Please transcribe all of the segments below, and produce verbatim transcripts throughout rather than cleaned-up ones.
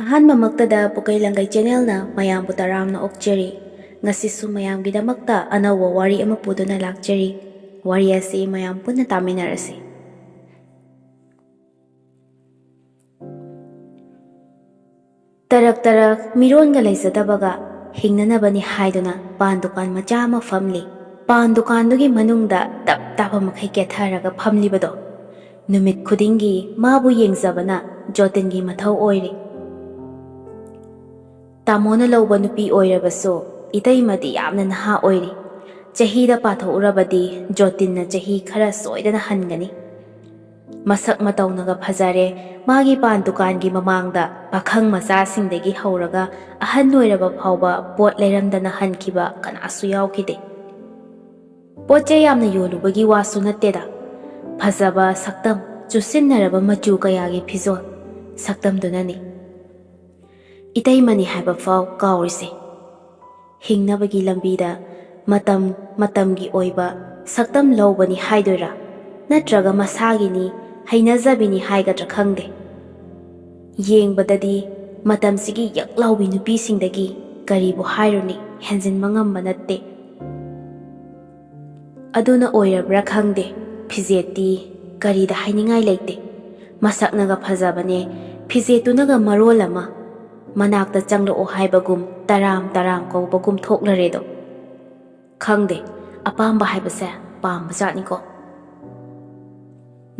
ꯑꯍꯥꯟꯕꯃꯛꯇꯗ ꯄꯨꯀꯩ ꯂꯪꯒꯩ ꯆꯦꯅꯦꯜꯅ ꯃꯌꯥꯝꯕꯨ ꯇꯔꯥꯝꯅ ꯑꯣꯛꯆꯔꯤ꯫ ꯉꯁꯤꯁꯨ ꯃꯌꯥꯝꯒꯤꯗꯃꯛꯇ ꯑꯅꯧꯕ ꯋꯥꯔꯤ ꯑꯃ ꯄꯨꯗꯨꯅ ꯂꯥꯛꯆꯔꯤ꯫ ꯋꯥꯔꯤ ꯑꯁꯤ ꯃꯌꯥꯝ ꯄꯨꯟꯅ ꯇꯥꯃꯤꯟꯅꯔꯁꯤ꯫ ꯇꯔꯛ ꯇꯔꯛ ꯃꯤꯔꯣꯟꯒ ꯂꯩꯖꯗꯕꯒ ꯍꯤꯡꯅꯅꯕꯅꯤ ꯍꯥꯏꯗꯨꯅ ꯄꯥꯟ ꯗꯨꯀꯥꯟ ꯃꯆꯥ ꯑꯃ ꯐꯝꯂꯤ꯫ ꯄꯥꯟ ꯗꯨꯀꯥꯟꯗꯨꯒꯤ ꯃꯅꯨꯡꯗ ꯇꯞ ꯇꯥꯕ ꯃꯈꯩ ꯀꯦꯊꯔꯒ ꯐꯝꯂꯤꯕꯗꯣ ꯅꯨꯃꯤꯠ ꯈꯨꯗꯤꯡꯒꯤ ꯃꯥꯕꯨ ꯌꯦꯡꯖꯕꯅ ꯖꯣꯇꯤꯟꯒꯤ ꯃꯊꯧ ꯑꯣꯏꯔꯤ꯫ ꯇꯥꯃꯣꯅ ꯂꯧꯕ ꯅꯨꯄꯤ ꯑꯣꯏꯔꯕꯁꯨ ꯏꯇꯩꯃꯗꯤ ꯌꯥꯝꯅ ꯅꯍꯥ ꯑꯣꯏꯔꯤ꯫ ꯆꯍꯤꯗ ꯄꯥꯊꯣꯛꯎꯔꯕꯗꯤ ꯖꯣꯇꯤꯟꯅ ꯆꯍꯤ ꯈꯔ ꯁꯣꯏꯗꯅ ꯍꯟꯒꯅꯤ꯫ ꯃꯁꯛ ꯃꯇꯧꯅꯒ ꯐꯖꯔꯦ꯫ ꯃꯥꯒꯤ ꯄꯥꯟ ꯗꯨꯀꯥꯟꯒꯤ ꯃꯃꯥꯡꯗ ꯄꯥꯈꯪ ꯃꯆꯥꯁꯤꯡꯗꯒꯤ ꯍꯧꯔꯒ ꯑꯍꯟ ꯑꯣꯏꯔꯕ ꯐꯥꯎꯕ ꯄꯣꯠ ꯂꯩꯔꯝꯗꯅ ꯍꯟꯈꯤꯕ ꯀꯅꯥꯁꯨ ꯌꯥꯎꯈꯤꯗꯦ꯫ ꯄꯣꯠ ꯆꯩ ꯌꯥꯝꯅ ꯌꯣꯜꯂꯨꯕꯒꯤ ꯋꯥꯁꯨ ꯅꯠꯇꯦꯗ꯫ ꯐꯖꯕ ꯁꯛꯇꯝ, ꯆꯨꯁꯤꯟꯅꯔꯕ ꯃꯆꯨ ꯀꯌꯥꯒꯤ ꯐꯤꯖꯣꯜ, ꯁꯛꯇꯝꯗꯨꯅꯅꯤ꯫ ꯏꯇꯩꯃꯅꯤ ꯍꯥꯏꯕ ꯐꯥꯎ ꯀꯥꯎꯔꯤꯁꯦ꯫ ꯍꯤꯡꯅꯕꯒꯤ ꯂꯝꯕꯤꯗ ꯃꯇꯝ ꯃꯇꯝꯒꯤ ꯑꯣꯏꯕ ꯁꯛꯇꯝ ꯂꯧꯕꯅꯤ ꯍꯥꯏꯗꯣꯏꯔꯥ, ꯅꯠꯇ꯭ꯔꯒ ꯃꯁꯥꯒꯤꯅꯤ, ꯍꯩꯅꯖꯕꯤꯅꯤ ꯍꯥꯏꯒꯗ꯭ꯔꯥ ꯈꯪꯗꯦ꯫ ꯌꯦꯡꯕꯗꯗꯤ ꯃꯇꯝꯁꯤꯒꯤ ꯌꯛ ꯂꯥꯎꯕꯤ ꯅꯨꯄꯤꯁꯤꯡꯗꯒꯤ ꯀꯔꯤꯕꯨ ꯍꯥꯏꯔꯨꯅꯤ, ꯍꯦꯟꯖꯤꯟꯕ ꯉꯝꯕ ꯅꯠꯇꯦ꯫ ꯑꯗꯨꯅ ꯑꯣꯏꯔꯕ꯭ꯔꯥ ꯈꯪꯗꯦ, ꯐꯤꯖꯦꯠꯇꯤ ꯀꯔꯤꯗ ꯍꯥꯏꯅꯤꯡꯉꯥꯏ ꯂꯩꯇꯦ꯫ ꯃꯁꯛꯅꯒ ꯐꯖꯕꯅꯦ, ꯐꯤꯖꯦꯠꯇꯨꯅꯒ ꯃꯔꯣꯜ ꯑꯃ꯫ ꯃꯅꯥꯛꯇ ꯆꯪꯂꯛꯑꯣ ꯍꯥꯏꯕꯒꯨꯝ ꯇꯔꯥꯝ ꯇꯔꯥꯝ ꯀꯧꯕꯒꯨꯝ ꯊꯣꯛꯂꯔꯦꯗꯣ꯫ ꯈꯪꯗꯦ, ꯑꯄꯥꯝꯕ ꯍꯥꯏꯕꯁꯦ ꯄꯥꯝꯕꯖꯥꯠꯅꯤꯀꯣ꯫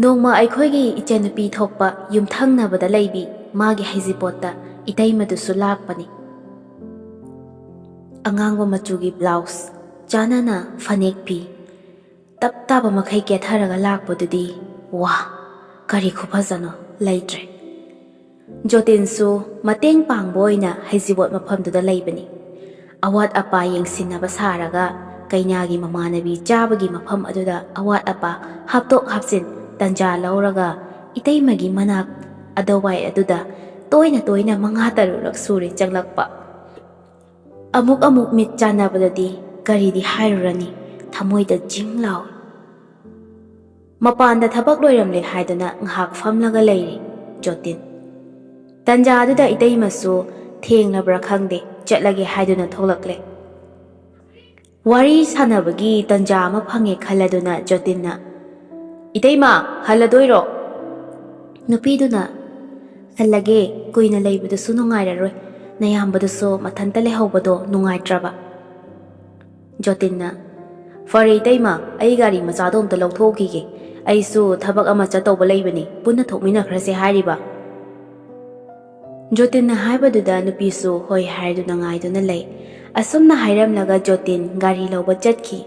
ꯅꯣꯡꯃ ꯑꯩꯈꯣꯏꯒꯤ ꯏꯆꯟꯅꯨꯄꯤ ꯊꯣꯛꯄ ꯌꯨꯝꯊꯪꯅꯕꯗ ꯂꯩꯕꯤ ꯃꯥꯒꯤ ꯍꯩꯖꯤꯄꯣꯠꯇ ꯏꯇꯩꯃꯗꯨꯁꯨ ꯂꯥꯛꯄꯅꯤ꯫ ꯑꯉꯥꯡꯕ ꯃꯆꯨꯒꯤ ꯕ꯭ꯂꯥꯎꯁ, ꯆꯥꯅꯅ ꯐꯅꯦꯛ ꯐꯤ, ꯇꯞ ꯇꯥꯕ ꯃꯈꯩ ꯀꯦꯊꯔꯒ ꯂꯥꯛꯄꯗꯨꯗꯤ, ꯋꯥ, ꯀꯔꯤ ꯈꯨꯐꯖꯅꯣ, ꯂꯩꯇ꯭ꯔꯦ꯫ ꯖꯣꯇꯤꯟꯁꯨ ꯃꯇꯦꯡ ꯄꯥꯡꯕ ꯑꯣꯏꯅ ꯍꯩꯖꯤꯕꯣꯠ ꯃꯐꯝꯗꯨꯗ ꯂꯩꯕꯅꯤ꯫ ꯑꯋꯥꯠ ꯑꯄꯥ ꯌꯦꯡꯁꯤꯟꯅꯕ ꯁꯥꯔꯒ ꯀꯩꯅꯥꯒꯤ ꯃꯃꯥꯟꯅꯕꯤ ꯆꯥꯕꯒꯤ ꯃꯐꯝ ꯑꯗꯨꯗ ꯑꯋꯥꯠ ꯑꯄꯥ ꯍꯥꯞꯇꯣꯛ ꯍꯥꯞꯆꯤꯟ ꯇꯟꯖꯥ ꯂꯧꯔꯒ ꯏꯇꯩꯃꯒꯤ ꯃꯅꯥꯛ ꯑꯗꯨꯋꯥꯏ ꯑꯗꯨꯗ ꯇꯣꯏꯅ ꯇꯣꯏꯅ ꯃꯉꯥ ꯇꯔꯨꯛꯂꯛ ꯁꯨꯔꯦ ꯆꯪꯂꯛꯄ꯫ ꯑꯃꯨꯛ ꯑꯃꯨꯛ ꯃꯤꯠ ꯆꯥꯟꯅꯕꯗꯗꯤ ꯀꯔꯤꯗꯤ ꯍꯥꯏꯔꯨꯔꯅꯤ, ꯊꯃꯣꯏꯗ ꯖꯤꯡ ꯂꯥꯎꯏ꯫ ꯃꯄꯥꯟꯗ ꯊꯕꯛ ꯂꯣꯏꯔꯝꯂꯦ ꯍꯥꯏꯗꯨꯅ ꯉꯥꯏꯍꯥꯛ ꯐꯝꯂꯒ ꯂꯩꯔꯦ ꯖꯣꯇꯤꯟ꯫ ꯇꯟꯖꯥꯗꯨꯗ ꯏꯇꯩꯃꯁꯨ ꯊꯦꯡꯂꯕ꯭ꯔꯥ ꯈꯪꯗꯦ, ꯆꯠꯂꯒꯦ ꯍꯥꯏꯗꯨꯅ ꯊꯣꯛꯂꯛꯂꯦ꯫ ꯋꯥꯔꯤ ꯁꯥꯟꯅꯕꯒꯤ ꯇꯟꯖꯥ ꯑꯃ ꯐꯪꯉꯦ ꯈꯜꯂꯗꯨꯅ ꯖꯣꯇꯤꯟꯅ, "ꯏꯇꯩꯃ, ꯍꯜꯂꯗꯣꯏꯔꯣ?" ꯅꯨꯄꯤꯗꯨꯅ, "ꯍꯜꯂꯒꯦ, ꯀꯨꯏꯅ ꯂꯩꯕꯗꯨꯁꯨ ꯅꯨꯡꯉꯥꯏꯔꯔꯣꯏ, ꯅꯌꯥꯝꯕꯗꯨꯁꯨ ꯃꯊꯟꯇ ꯂꯩꯍꯧꯕꯗꯣ ꯅꯨꯡꯉꯥꯏꯇ꯭ꯔꯕ꯫" ꯖꯣꯇꯤꯟꯅ, "ꯐꯔꯦ ꯏꯇꯩꯃ, ꯑꯩ ꯒꯥꯔꯤ ꯃꯆꯥꯗꯣ ꯑꯝꯇ ꯂꯧꯊꯣꯛꯎꯈꯤꯒꯦ, ꯑꯩꯁꯨ ꯊꯕꯛ ꯑꯃ ꯆꯠꯇꯧꯕ ꯂꯩꯕꯅꯤ, ꯄꯨꯟꯅ ꯊꯣꯛꯃꯤꯟꯅꯈ꯭ꯔꯁꯦ" ꯍꯥꯏꯔꯤꯕ꯫ ꯖꯣꯇꯤꯟꯅ ꯍꯥꯏꯕꯗꯨꯗ ꯅꯨꯄꯤꯁꯨ ꯍꯣꯏ ꯍꯥꯏꯗꯨꯅ ꯉꯥꯏꯗꯨꯅ ꯂꯩ꯫ ꯑꯁꯨꯝꯅ ꯍꯥꯏꯔꯝꯂꯒ ꯖꯣꯇꯤꯟ ꯒꯥꯔꯤ ꯂꯧꯕ ꯆꯠꯈꯤ꯫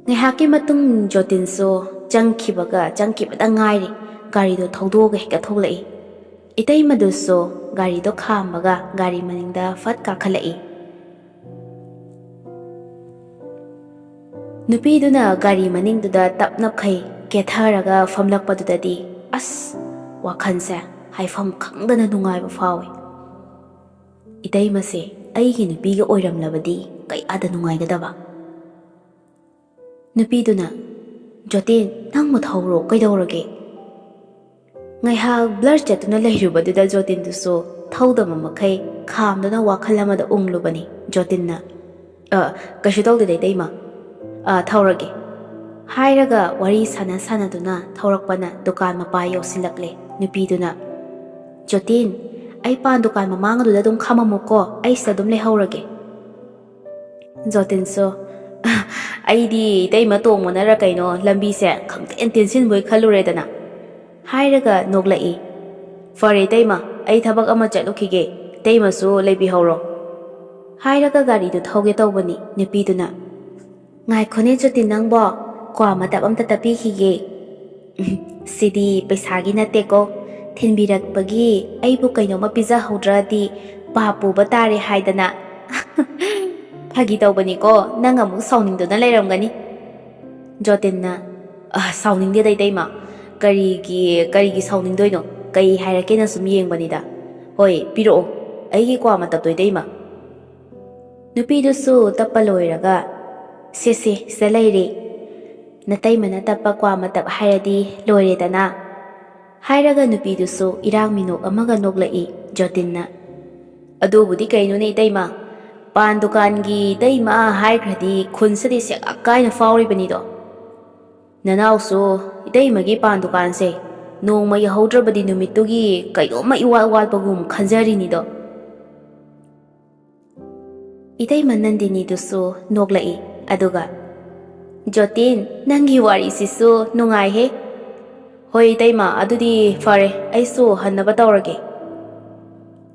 ꯉꯥꯏꯍꯥꯛꯀꯤ ꯃꯇꯨꯡ ꯖꯣꯇꯤꯟꯁꯨ ꯆꯪꯈꯤꯕꯒ ꯆꯪꯈꯤꯕꯗ ꯉꯥꯏꯔꯤ, ꯒꯥꯔꯤꯗꯣ ꯊꯧꯗꯣꯛꯑꯒ ꯍꯦꯛꯇ ꯊꯣꯛꯂꯛꯏ꯫ ꯏꯇꯩꯃꯗꯨꯁꯨ ꯒꯥꯔꯤꯗꯣ ꯈꯥꯝꯕꯒ ꯒꯥꯔꯤ ꯃꯅꯤꯡꯗ ꯐꯠ ꯀꯥꯈꯠꯂꯛꯏ꯫ ꯅꯨꯄꯤꯗꯨꯅ ꯒꯥꯔꯤ ꯃꯅꯤꯡꯗꯨꯗ ꯇꯞꯅꯈꯩ ꯀꯦꯊꯔꯒ ꯐꯝꯂꯛꯄꯗꯨꯗꯗꯤ ꯑꯁ, ꯋꯥꯈꯜꯁꯦ ꯍꯥꯏꯐꯝ ꯈꯪꯗꯅ ꯅꯨꯡꯉꯥꯏꯕ ꯐꯥꯎꯏ꯫ ꯏꯇꯩꯃꯁꯦ ꯑꯩꯒꯤ ꯅꯨꯄꯤꯒ ꯑꯣꯏꯔꯝꯂꯕꯗꯤ ꯀꯌꯥꯗ ꯅꯨꯡꯉꯥꯏꯒꯗꯕ꯫ ꯅꯨꯄꯤꯗꯨꯅ, "ꯖꯣꯇꯤꯟ, ꯅꯪꯕꯨ ꯊꯧꯔꯣ, ꯀꯩꯗꯧꯔꯒꯦ?" ꯉꯥꯏꯍꯥꯛ ꯕ꯭ꯂꯔ ꯆꯠꯇꯨꯅ ꯂꯩꯔꯨꯕꯗꯨꯗ ꯖꯣꯇꯤꯟꯗꯨꯁꯨ ꯊꯧꯗꯕ ꯃꯈꯩ ꯈꯥꯝꯗꯨꯅ ꯋꯥꯈꯜ ꯑꯃꯗ ꯎꯪꯂꯨꯕꯅꯤ꯫ ꯖꯣꯇꯤꯟꯅ, "ꯑ, ꯀꯩꯁꯨ ꯇꯧꯗꯦꯗ ꯏꯇꯩꯃ꯫ ꯑ, ꯊꯧꯔꯒꯦ" ꯍꯥꯏꯔꯒ ꯋꯥꯔꯤ ꯁꯥꯟꯅ ꯁꯥꯟꯅꯗꯨꯅ ꯊꯧꯔꯛꯄꯅ ꯗꯨꯀꯥꯟ ꯃꯄꯥ ꯌꯧꯁꯤꯜꯂꯛꯂꯦ꯫ ꯅꯨꯄꯤꯗꯨꯅ, "ꯖꯣꯇꯤꯟ, ꯑꯩ ꯄꯥꯟ ꯗꯨꯀꯥꯟ ꯃꯃꯥꯡ ꯑꯗꯨꯗ ꯑꯗꯨꯝ ꯈꯥꯝꯃꯝꯃꯨꯀꯣ, ꯑꯩ ꯁꯤꯗ ꯑꯗꯨꯝ ꯂꯩꯍꯧꯔꯒꯦ꯫" ꯖꯣꯇꯤꯟꯁꯨ, "ꯑꯩꯗꯤ ꯏꯇꯩꯃ ꯇꯣꯡꯕꯅꯔ ꯀꯩꯅꯣ ꯂꯝꯕꯤꯁꯦ ꯈꯪꯇꯦꯟ ꯇꯦꯟꯁꯤꯟꯕꯣꯏ ꯈꯜꯂꯨꯔꯦꯗꯅ" ꯍꯥꯏꯔꯒ ꯅꯣꯛꯂꯛꯏ꯫ "ꯐꯔꯦ ꯏꯇꯩꯃ, ꯑꯩ ꯊꯕꯛ ꯑꯃ ꯆꯠꯂꯨꯈꯤꯒꯦ, ꯏꯇꯩꯃꯁꯨ ꯂꯩꯕꯤꯍꯧꯔꯣ" ꯍꯥꯏꯔꯒ ꯒꯥꯔꯤꯗꯨ ꯊꯧꯒꯦ ꯇꯧꯕꯅꯤ꯫ ꯅꯨꯄꯤꯗꯨꯅ, "ꯉꯥꯏꯈꯣꯅꯦ ꯖꯣꯇꯤꯟ, ꯅꯪꯕꯣ, ꯀ꯭ꯋꯥ ꯃꯇꯞ ꯑꯝꯇ ꯇꯞꯄꯤꯈꯤꯒꯦ꯫" "ꯎꯝ, ꯁꯤꯗꯤ ꯄꯩꯁꯥꯒꯤ ꯅꯠꯇꯦꯀꯣ, ꯊꯤꯟꯕꯤꯔꯛꯄꯒꯤ ꯑꯩꯕꯨ ꯀꯩꯅꯣꯝꯃ ꯄꯤꯖꯍꯧꯗ꯭ꯔꯗꯤ ꯄꯥꯞ ꯄꯨꯕ ꯇꯥꯔꯦ ꯍꯥꯏꯗꯅ꯫" "ꯐꯥꯒꯤ ꯇꯧꯕꯅꯤꯀꯣ, ꯅꯪ ꯑꯃꯨꯛ ꯁꯥꯎꯅꯤꯡꯗꯨꯅ ꯂꯩꯔꯝꯒꯅꯤ꯫" ꯖꯣꯇꯤꯟꯅ, "ꯑ, ꯁꯥꯎꯅꯤꯡꯗꯦꯗ ꯏꯇꯩꯃ, ꯀꯔꯤꯒꯤ, ꯀꯔꯤꯒꯤ ꯁꯥꯎꯅꯤꯡꯗꯣꯏꯅꯣ? ꯀꯩ ꯍꯥꯏꯔꯛꯀꯦꯅ ꯁꯨꯝ ꯌꯦꯡꯕꯅꯤꯗ꯫ ꯍꯣꯏ, ꯄꯤꯔꯛꯑꯣ, ꯑꯩꯒꯤ ꯀ꯭ꯋꯥ ꯃꯇꯞꯇꯣ ꯏꯇꯩꯃ꯫" ꯅꯨꯄꯤꯗꯨꯁꯨ ꯇꯞꯄ ꯂꯣꯏꯔꯒ, "ꯁꯦ ꯁꯦ, ꯁꯤꯗ ꯂꯩꯔꯦ, ꯅꯇꯩꯃꯅ ꯇꯞꯄ ꯀ꯭ꯋꯥ ꯃꯇꯞ ꯍꯥꯏꯔꯗꯤ ꯂꯣꯏꯔꯦꯗꯅ꯫" ꯍꯥꯏꯔꯒ ꯅꯨꯄꯤꯗꯨꯁꯨ ꯏꯔꯥꯡ ꯃꯤꯅꯣꯛ ꯑꯃꯒ ꯅꯣꯛꯂꯛꯏ꯫ ꯖꯣꯇꯤꯟꯅ, "ꯑꯗꯨꯕꯨꯗꯤ ꯀꯩꯅꯣꯅꯦ ꯏꯇꯩꯃ, ꯄꯥꯟ ꯗꯨꯀꯥꯟꯒꯤ ꯏꯇꯩꯃ ꯍꯥꯏꯈ꯭ꯔꯗꯤ ꯈꯨꯟꯁꯤꯗꯤ ꯁꯦꯒꯥꯛ ꯀꯥꯏꯅ ꯐꯥꯎꯔꯤꯕꯅꯤꯗꯣ꯫ ꯅꯅꯥꯎꯁꯨ ꯏꯇꯩꯃꯒꯤ ꯄꯥꯟ ꯗꯨꯀꯥꯟꯁꯦ ꯅꯣꯡꯃ ꯌꯧꯍꯧꯗ꯭ꯔꯕꯗꯤ ꯅꯨꯃꯤꯠꯇꯨꯒꯤ ꯀꯩꯅꯣꯝꯃ ꯏꯋꯥꯠ ꯋꯥꯠꯄꯒꯨꯝ ꯈꯟꯖꯔꯤꯅꯤꯗꯣ꯫" ꯏꯇꯩꯃ ꯅꯟꯗꯤꯅꯤꯗꯨꯁꯨ ꯅꯣꯛꯂꯛꯏ꯫ ꯑꯗꯨꯒ, "ꯖꯣꯇꯤꯟ, ꯅꯪꯒꯤ ꯋꯥꯔꯤꯁꯤꯁꯨ ꯅꯨꯡꯉꯥꯏꯍꯦ꯫ ꯍꯣꯏ ꯏꯇꯩꯃ, ꯑꯗꯨꯗꯤ ꯐꯔꯦ, ꯑꯩꯁꯨ ꯍꯟꯅꯕ ꯇꯧꯔꯒꯦ꯫"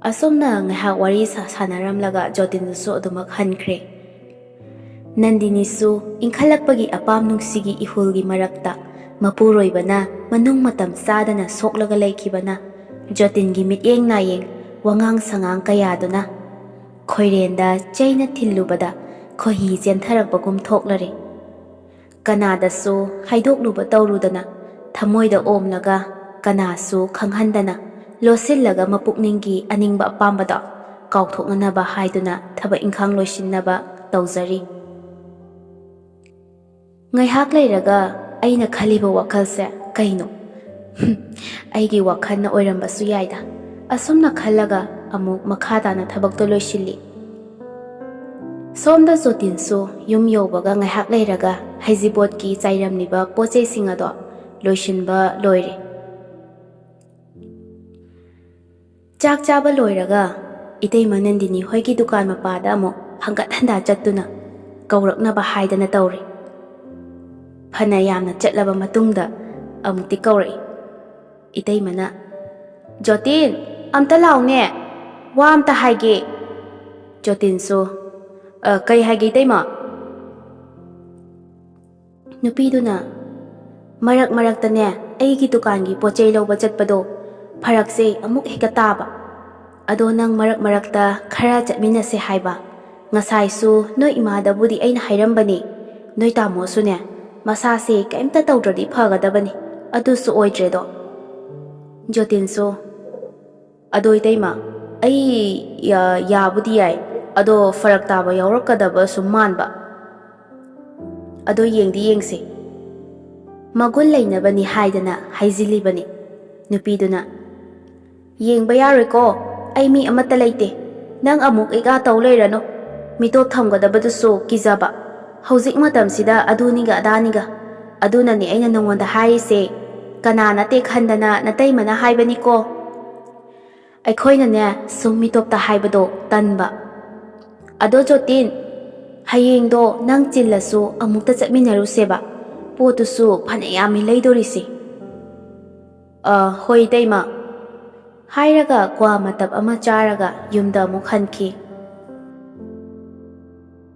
ꯑꯁꯨꯝꯅ ꯉꯥꯏꯍꯥꯛ ꯋꯥꯔꯤ ꯁꯥ-, ꯁꯥꯟꯅꯔꯝꯂꯒ ꯖꯣꯇꯤꯟꯗꯨꯁꯨ ꯑꯗꯨꯃꯛ ꯍꯟꯈ꯭ꯔꯦ꯫ ꯅꯟꯗꯤꯅꯤꯁꯨ ꯏꯪꯈꯠꯂꯛꯄꯒꯤ ꯑꯄꯥꯝ ꯅꯨꯡꯁꯤꯒꯤ ꯏꯍꯨꯜꯒꯤ ꯃꯔꯛꯇ ꯃꯄꯨꯔꯣꯏꯕꯅ ꯃꯅꯨꯡ ꯃꯇꯝ ꯆꯥꯗꯅ ꯁꯣꯛꯂꯒ ꯂꯩꯈꯤꯕꯅ ꯖꯣꯇꯤꯟꯒꯤ ꯃꯤꯠꯌꯦꯡ ꯅꯥꯌꯦꯡ, ꯋꯥꯉꯥꯡ ꯁꯉꯥꯡ ꯀꯌꯥꯗꯨꯅ ꯈꯣꯏꯔꯦꯟꯗ ꯆꯩꯅ ꯊꯤꯜꯂꯨꯕꯗ ꯈꯣꯏꯍꯤ ꯆꯦꯟꯊꯔꯛꯄꯒꯨꯝ ꯊꯣꯛꯂꯔꯦ꯫ ꯀꯅꯥꯗꯁꯨ ꯍꯥꯏꯗꯣꯛꯂꯨꯕ ꯇꯧꯔꯨꯗꯅ ꯊꯃꯣꯏꯗ ꯑꯣꯝꯂꯒ ꯀꯅꯥꯁꯨ ꯈꯪꯍꯟꯗꯅ ꯂꯣꯠꯁꯤꯜꯂꯒ ꯃꯄꯨꯛꯅꯤꯡꯒꯤ ꯑꯅꯤꯡꯕ ꯑꯄꯥꯝꯕꯗꯣ ꯀꯥꯎꯊꯣꯛꯅꯅꯕ ꯍꯥꯏꯗꯨꯅ ꯊꯕꯛ ꯏꯪꯈꯥꯡ ꯂꯣꯏꯁꯤꯟꯅꯕ ꯇꯧꯖꯔꯤ꯫ ꯉꯥꯏꯍꯥꯛ ꯂꯩꯔꯒ ꯑꯩꯅ ꯈꯜꯂꯤꯕ ꯋꯥꯈꯜꯁꯦ ꯀꯩꯅꯣ? ꯑꯩꯒꯤ ꯋꯥꯈꯜꯅ ꯑꯣꯏꯔꯝꯕꯁꯨ ꯌꯥꯏꯗ꯫ ꯑꯁꯨꯝꯅ ꯈꯜꯂꯒ ꯑꯃꯨꯛ ꯃꯈꯥ ꯇꯥꯅ ꯊꯕꯛꯇꯣ ꯂꯣꯏꯁꯤꯜꯂꯤ꯫ ꯁꯣꯝꯗ ꯖꯣꯇꯤꯟꯁꯨ ꯌꯨꯝ ꯌꯧꯕꯒ ꯉꯥꯏꯍꯥꯛ ꯂꯩꯔꯒ ꯍꯩꯖꯤꯕꯣꯠꯀꯤ ꯆꯥꯏꯔꯝꯂꯤꯕ ꯄꯣꯠ ꯆꯩꯁꯤꯡ ꯑꯗꯣ ꯂꯣꯏꯁꯤꯟꯕ ꯂꯣꯏꯔꯦ꯫ ꯆꯥꯛ ꯆꯥꯕ ꯂꯣꯏꯔꯒ ꯏꯇꯩꯃ ꯅꯟꯗꯤꯅꯤ ꯍꯣꯏꯒꯤ ꯗꯨꯀꯥꯟ ꯃꯄꯥꯗ ꯑꯃꯨꯛ ꯍꯪꯒꯠ ꯍꯟꯗ ꯆꯠꯇꯨꯅ ꯀꯧꯔꯛꯅꯕ ꯍꯥꯏꯗꯅ ꯇꯧꯔꯦ꯫ ꯐꯅ ꯌꯥꯝꯅ ꯆꯠꯂꯕ ꯃꯇꯨꯡꯗ ꯑꯃꯨꯛꯇꯤ ꯀꯧꯔꯛꯏ꯫ ꯏꯇꯩꯃꯅ, "ꯖꯣꯇꯤꯟ, ꯑꯝꯇ ꯂꯥꯎꯅꯦ, ꯋꯥ ꯑꯝꯇ ꯍꯥꯏꯒꯦ꯫" ꯖꯣꯇꯤꯟꯁꯨ, "ꯑ, ꯀꯩ ꯍꯥꯏꯒꯦ ꯏꯇꯩꯃ?" ꯅꯨꯄꯤꯗꯨꯅ, "ꯃꯔꯛ ꯃꯔꯛꯇꯅꯦ ꯑꯩꯒꯤ ꯗꯨꯀꯥꯟꯒꯤ ꯄꯣꯠ ꯆꯩ ꯂꯧꯕ ꯆꯠꯄꯗꯣ ꯐꯔꯛꯁꯦ ꯑꯃꯨꯛ ꯍꯦꯛꯇ ꯇꯥꯕ꯫ ꯑꯗꯣ ꯅꯪ ꯃꯔꯛ ꯃꯔꯛꯇ ꯈꯔ ꯆꯠꯃꯤꯟꯅꯁꯦ ꯍꯥꯏꯕ꯫ ꯉꯁꯥꯏꯁꯨ ꯅꯣꯏ ꯏꯃꯥꯗꯕꯨꯗꯤ ꯑꯩꯅ ꯍꯥꯏꯔꯝꯕꯅꯤ, ꯅꯣꯏ ꯇꯥꯃꯣꯁꯨꯅꯦ ꯃꯁꯥꯁꯦ ꯀꯩꯝꯇ ꯇꯧꯗ꯭ꯔꯗꯤ ꯐꯒꯗꯕꯅꯤ, ꯑꯗꯨꯁꯨ ꯑꯣꯏꯗ꯭ꯔꯦꯗꯣ꯫" ꯖꯣꯇꯤꯟꯁꯨ, "ꯑꯗꯣ ꯏꯇꯩꯃ, ꯑꯩ ꯌꯥ-, ꯌꯥꯕꯨꯗꯤ ꯌꯥꯏ, ꯑꯗꯣ ꯐꯔꯛ ꯇꯥꯕ ꯌꯥꯎꯔꯛꯀꯗꯕ ꯁꯨꯝ ꯃꯥꯟꯕ꯫ ꯑꯗꯣ ꯌꯦꯡꯗꯤ ꯌꯦꯡꯁꯦ꯫ ꯃꯒꯨꯟ ꯂꯩꯅꯕꯅꯤ ꯍꯥꯏꯗꯅ ꯍꯥꯏꯖꯤꯜꯂꯤꯕꯅꯤ꯫" ꯅꯨꯄꯤꯗꯨꯅ, "ꯌꯦꯡꯕ ꯌꯥꯔꯣꯏꯀꯣ, ꯑꯩ ꯃꯤ ꯑꯃꯠꯇ ꯂꯩꯇꯦ꯫ ꯅꯪ ꯑꯃꯨꯛ ꯏꯒꯥ ꯇꯧ ꯂꯩꯔꯅꯨ꯫ ꯃꯤꯇꯣꯞ ꯊꯝꯒꯗꯕꯗꯨꯁꯨ ꯀꯤꯖꯕ꯫ ꯍꯧꯖꯤꯛ ꯃꯇꯝꯁꯤꯗ ꯑꯗꯨꯅꯤꯒ ꯑꯗꯥꯅꯤꯒ꯫ ꯑꯗꯨꯅꯅꯦ ꯑꯩꯅ ꯅꯉꯣꯟꯗ ꯍꯥꯏꯔꯤꯁꯦ꯫ ꯀꯅꯥ ꯅꯠꯇꯦ ꯈꯟꯗꯅ ꯅꯇꯩꯃꯅ ꯍꯥꯏꯕꯅꯤꯀꯣ꯫" ꯑꯩꯈꯣꯏꯅꯅꯦ ꯁꯨꯝ ꯃꯤꯇꯣꯞꯇ ꯍꯥꯏꯕꯗꯣ ꯇꯟꯕ꯫ "ꯑꯗꯣ ꯖꯣꯇꯤꯟ, ꯍꯌꯦꯡꯗꯣ ꯅꯪ ꯆꯤꯜꯂꯁꯨ ꯑꯃꯨꯛꯇ ꯆꯠꯃꯤꯟꯅꯔꯨꯁꯦꯕ꯫ ꯄꯣꯠꯇꯨꯁꯨ ꯐꯅꯌꯥꯝꯃꯤ ꯂꯩꯗꯣꯔꯤꯁꯦ꯫" "ꯑ, ꯍꯣꯏ ꯏꯇꯩꯃ꯫" ꯍꯥꯏꯔꯒ ꯀ꯭ꯋꯥ ꯃꯇꯞ ꯑꯃ ꯆꯥꯔꯒ ꯌꯨꯝꯗ ꯑꯃꯨꯛ ꯍꯟꯈꯤ꯫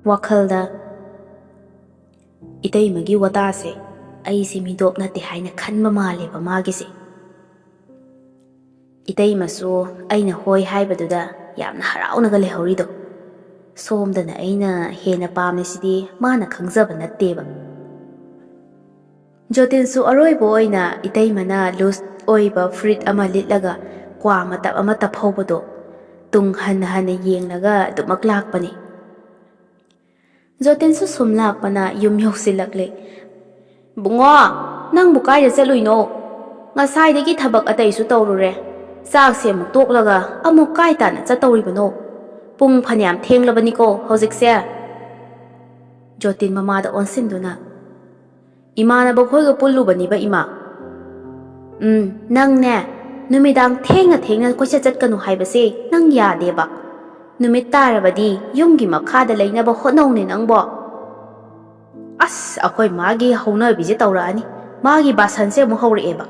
ꯋꯥꯈꯜꯗ, "ꯏꯇꯩꯃꯒꯤ ꯋꯥꯇꯥꯁꯦ ꯑꯩꯁꯦ ꯃꯤꯇꯣꯞ ꯅꯠꯇꯦ ꯍꯥꯏꯅ ꯈꯟꯕ ꯃꯥꯜꯂꯦꯕ ꯃꯥꯒꯤꯁꯦ꯫" ꯏꯇꯩꯃꯁꯨ ꯑꯩꯅ ꯍꯣꯏ ꯍꯥꯏꯕꯗꯨꯗ ꯌꯥꯝꯅ ꯍꯔꯥꯎꯅꯒ ꯂꯩꯍꯧꯔꯤꯗꯣ꯫ ꯁꯣꯝꯗꯅ ꯑꯩꯅ ꯍꯦꯟꯅ ꯄꯥꯝꯃꯤꯁꯤꯗꯤ ꯃꯥꯅ ꯈꯪꯖꯕ ꯅꯠꯇꯦꯕ꯫ ꯖꯣꯇꯤꯟꯁꯨ ꯑꯔꯣꯏꯕ ꯑꯣꯏꯅ ꯏꯇꯩꯃꯅ ꯂꯨꯖ ꯑꯣꯏꯕ ꯐꯨꯔꯤꯠ ꯑꯃ ꯂꯤꯠꯂꯒ ꯀ꯭ꯋꯥ ꯃꯇꯞ ꯑꯃ ꯇꯞꯍꯧꯕꯗꯣ ꯇꯨꯡ ꯍꯟꯅ ꯍꯟꯅ ꯌꯦꯡꯂꯒ ꯑꯗꯨꯃꯛ ꯂꯥꯛꯄꯅꯤ꯫ ꯖꯣꯇꯤꯟꯁꯨ ꯁꯨꯝ ꯂꯥꯛꯄꯅ ꯌꯨꯝ ꯌꯧꯁꯤꯜꯂꯛꯂꯦ꯫ "ꯕꯨꯡꯉꯣ, ꯅꯪꯕꯨ ꯀꯥꯏꯗ ꯆꯠꯂꯨꯏꯅꯣ? ꯉꯁꯥꯏꯗꯒꯤ ꯊꯕꯛ ꯑꯇꯩꯁꯨ ꯇꯧꯔꯨꯔꯦ꯫ ꯆꯥꯛꯁꯦ ꯑꯃꯨꯛ ꯇꯣꯛꯂꯒ ꯑꯃꯨꯛ ꯀꯥꯏ ꯇꯥꯟꯅ ꯆꯠꯇꯧꯔꯤꯕꯅꯣ? ꯄꯨꯡ ꯐꯅꯌꯥꯝ ꯊꯦꯡꯂꯕꯅꯤꯀꯣ ꯍꯧꯖꯤꯛꯁꯦ꯫" ꯖꯣꯇꯤꯟ ꯃꯃꯥꯗ ꯑꯣꯟꯁꯤꯟꯗꯨꯅ, "ꯏꯃꯥꯟꯅꯕ ꯈꯣꯏꯒ ꯄꯨꯜꯂꯨꯕꯅꯤꯕ, ꯏꯃꯥ꯫" "ꯎꯝ, ꯅꯪꯅꯦ, ꯅꯨꯃꯤꯗꯥꯡ ꯊꯦꯡꯅ ꯊꯦꯡꯅ ꯀꯣꯏꯆꯠ ꯆꯠꯀꯅꯨ ꯍꯥꯏꯕꯁꯦ ꯅꯪ ꯌꯥꯗꯦꯕ꯫ ꯅꯨꯃꯤꯠ ꯇꯥꯔꯕꯗꯤ ꯌꯨꯝꯒꯤ ꯃꯈꯥꯗ ꯂꯩꯅꯕ ꯍꯣꯠꯅꯧꯅꯦ ꯅꯪꯕꯣ꯫" "ꯑꯁ, ꯑꯩꯈꯣꯏ ꯃꯥꯒꯤ ꯍꯧꯅꯕꯤꯁꯦ ꯇꯧꯔꯛꯑꯅꯤ꯫ ꯃꯥꯒꯤ ꯕꯥꯁꯟꯁꯦ ꯑꯃꯨꯛ ꯍꯧꯔꯛꯑꯦꯕ꯫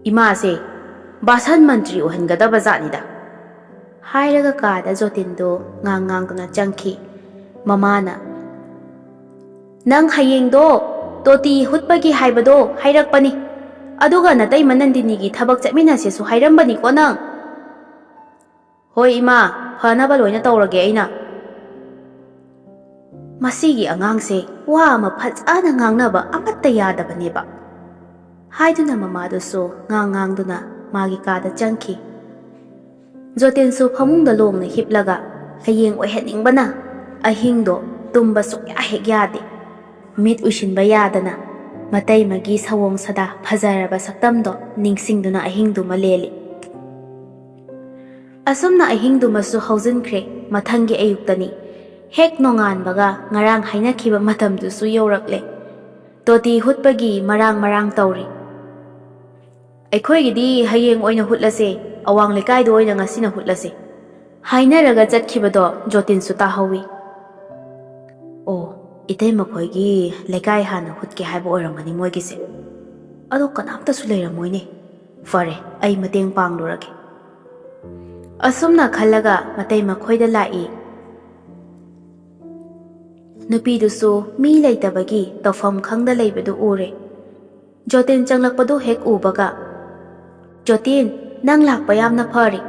ꯏꯃꯥꯁꯦ ꯕꯥꯁꯟ ꯃꯟꯇ꯭ꯔꯤ ꯑꯣꯏꯍꯟꯒꯗꯕ ꯖꯥꯠꯅꯤꯗ꯫" ꯍꯥꯏꯔꯒ ꯀꯥꯗ ꯖꯣꯇꯤꯟꯗꯣ ꯉꯥꯡ ꯉꯥꯡꯗꯨꯅ ꯆꯪꯈꯤ꯫ ꯃꯃꯥꯅ, "ꯅꯪ ꯍꯌꯦꯡꯗꯣ ꯇꯣꯇꯤ ꯍꯨꯠꯄꯒꯤ ꯍꯥꯏꯕꯗꯣ ꯍꯥꯏꯔꯛꯄꯅꯤ꯫ ꯑꯗꯨꯒ ꯅꯇꯩꯃ ꯅꯟꯗꯤꯅꯤꯒꯤ ꯊꯕꯛ ꯆꯠꯃꯤꯟꯅꯁꯦꯁꯨ ꯍꯥꯏꯔꯝꯕꯅꯤꯀꯣ ꯅꯪ꯫" "ꯍꯣꯏ ꯏꯃꯥ, ꯐꯅꯕ ꯂꯣꯏꯅ ꯇꯧꯔꯒꯦ ꯑꯩꯅ꯫" ꯃꯁꯤꯒꯤ ꯑꯉꯥꯡꯁꯦ ꯋꯥ ꯑꯃ ꯐꯖꯅ ꯉꯥꯡꯅꯕ ꯑꯃꯠꯇ ꯌꯥꯗꯕꯅꯦꯕ꯫ ꯍꯥꯏꯗꯨꯅ ꯃꯃꯥꯗꯨꯁꯨ ꯉꯥꯡ ꯉꯥꯡꯗꯨꯅ ꯃꯥꯒꯤ ꯀꯥꯗ ꯆꯪꯈꯤ꯫ ꯖꯣꯇꯤꯟꯁꯨ ꯐꯃꯨꯡꯗ ꯂꯣꯡꯅ ꯍꯤꯞꯂꯒ ꯍꯌꯦꯡ ꯑꯣꯏꯍꯟꯅꯤꯡꯕꯅ ꯑꯍꯤꯡꯗꯣ ꯇꯨꯝꯕ ꯁꯨꯛꯌꯥ ꯍꯦꯛ ꯌꯥꯗꯦ꯫ ꯃꯤꯠ ꯎꯏꯁꯤꯟꯕ ꯌꯥꯗꯅ ꯃꯇꯩꯃꯒꯤ ꯁꯑꯣꯡ ꯁꯥꯗꯥ ꯐꯖꯔꯕ ꯁꯛꯇꯝꯗꯣ ꯅꯤꯡꯁꯤꯡꯗꯨꯅ ꯑꯍꯤꯡꯗꯨꯃ ꯂꯦꯜꯂꯤ꯫ ꯑꯁꯨꯝꯅ ꯑꯍꯤꯡꯗꯨꯃꯁꯨ ꯍꯧꯖꯤꯟꯈ꯭ꯔꯦ꯫ ꯃꯊꯪꯒꯤ ꯑꯌꯨꯛꯇꯅꯤ꯫ ꯍꯦꯛ ꯅꯣꯡꯉꯥꯟꯕꯒ ꯉꯔꯥꯡ ꯍꯥꯏꯅꯈꯤꯕ ꯃꯇꯝꯗꯨꯁꯨ ꯌꯧꯔꯛꯂꯦ꯫ ꯇꯣꯇꯤ ꯍꯨꯠꯄꯒꯤ ꯃꯔꯥꯡ ꯃꯔꯥꯡ ꯇꯧꯔꯤ꯫ "ꯑꯩꯈꯣꯏꯒꯤꯗꯤ ꯍꯌꯦꯡ ꯑꯣꯏꯅ ꯍꯨꯠꯂꯁꯦ, ꯑꯋꯥꯡ ꯂꯩꯀꯥꯏꯗ ꯑꯣꯏꯅ ꯉꯁꯤꯅ ꯍꯨꯠꯂꯁꯦ" ꯍꯥꯏꯅꯔꯒ ꯆꯠꯈꯤꯕꯗꯣ ꯖꯣꯇꯤꯟꯁꯨ ꯇꯥꯍꯧꯋꯤ꯫ "ꯑꯣ, ꯏꯇꯩꯃꯈꯣꯏꯒꯤ ꯂꯩꯀꯥꯏ ꯍꯥꯟꯅ ꯍꯨꯠꯀꯦ ꯍꯥꯏꯕ ꯑꯣꯏꯔꯝꯒꯅꯤ ꯃꯣꯏꯒꯤꯁꯦ꯫ ꯑꯗꯣ ꯀꯅꯥꯝꯇꯁꯨ ꯂꯩꯔꯝꯃꯣꯏꯅꯦ꯫ ꯐꯔꯦ, ꯑꯩ ꯃꯇꯦꯡ ꯄꯥꯡꯂꯨꯔꯒꯦ"꯫ ꯑꯁꯨꯝꯅ ꯈꯜꯂꯒ ꯃꯇꯩꯃꯈꯣꯏꯗ ꯂꯥꯛꯏ꯫ ꯅꯨꯄꯤꯗꯨꯁꯨ ꯃꯤ ꯂꯩꯇꯕꯒꯤ ꯇꯧꯐꯝ ꯈꯪꯗ ꯂꯩꯕꯗꯨ ꯎꯔꯦ꯫ ꯖꯣꯇꯤꯟ ꯆꯪꯂꯛꯄꯗꯨ ꯍꯦꯛ ꯎꯕꯒ, "ꯖꯣꯇꯤꯟ, ꯅꯪ ꯂꯥꯛꯄ ꯌꯥꯝꯅ ꯐꯔꯦ꯫